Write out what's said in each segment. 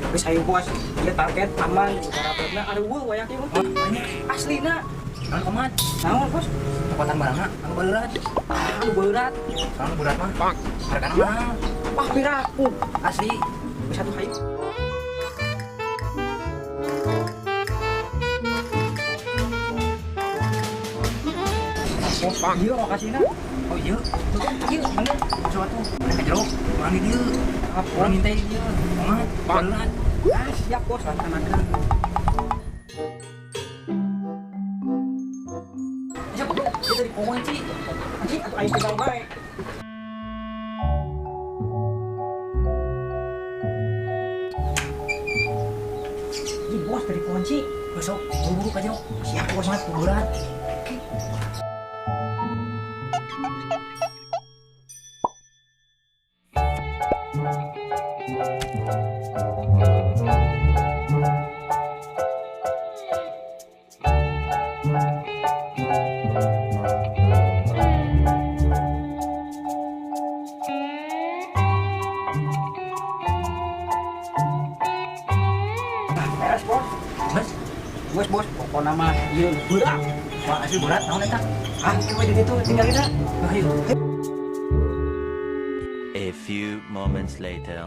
Geus ayo bos, ieu target aman, barabna aduh wayah ieu mah. Aslina. Naon komat? Naon bos? Cokotan barangna anu beurat. Ah, anu berat. Soalnya berat mah. Hargana mahal. Wah, piraku. Asli. Geus atuh hayu. Bos, ieu lokasina. Oh iya, Ieu, mana? sesuatu. Mana ka jero? Urang di dieu. Urang ngintai di dieu. Komat, beurat. Ah, siap bos, laksanakeun. Siapa tuh? Kita di kunci. Anjing, atuh aing tinggal bae. Ih, bos dari kunci. Besok buru-buru ka jero. Siap bos. Komat, berat. Nah, beres bos. Mas, Bos, bos, pokoknya mah ieu berat. wah asli berat naon eta? Ah, coba di situ tinggal kita. Ayo. A few moments later.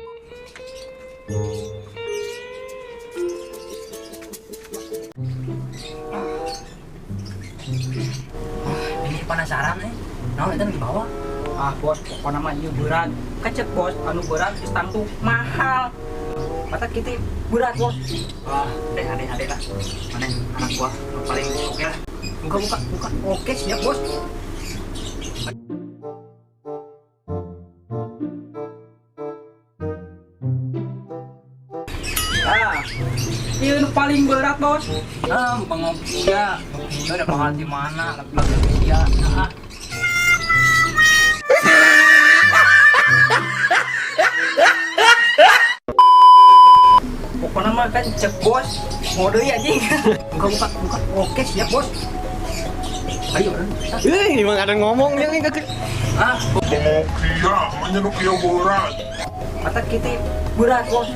Ini penasaran eh. Naon eta nu dibawa? Ah, bos, pokoknya mah ieu berat. Kecet bos, anu berat geus tangtu mahal. Mata kita berat bos. Wah, deh adek adek lah. Mana anak gua paling oke lah. Buka buka buka. Oke, siap bos. Ah, ieu nu paling berat bos. Ah, pengopi ya. Iya udah bakal di mana? Lebih dia. Ah. Pokoknya mah kan cek bos. Mau deui anjing. Buka buka buka. Oke, siap bos. Ayo, orang. Eh, emang ada ngomong yang enggak. Ah, Pengokia, menyeluk ya berat. Mata kita berat bos.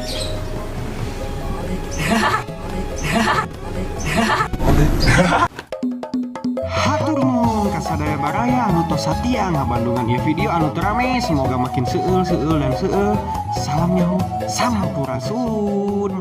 Hatur nuhun ka sadaya baraya anu tos satia ngabandungan ieu video anu teu rame, semoga makin seueul seueul dan seueul. Salam nyaho, sampurasun.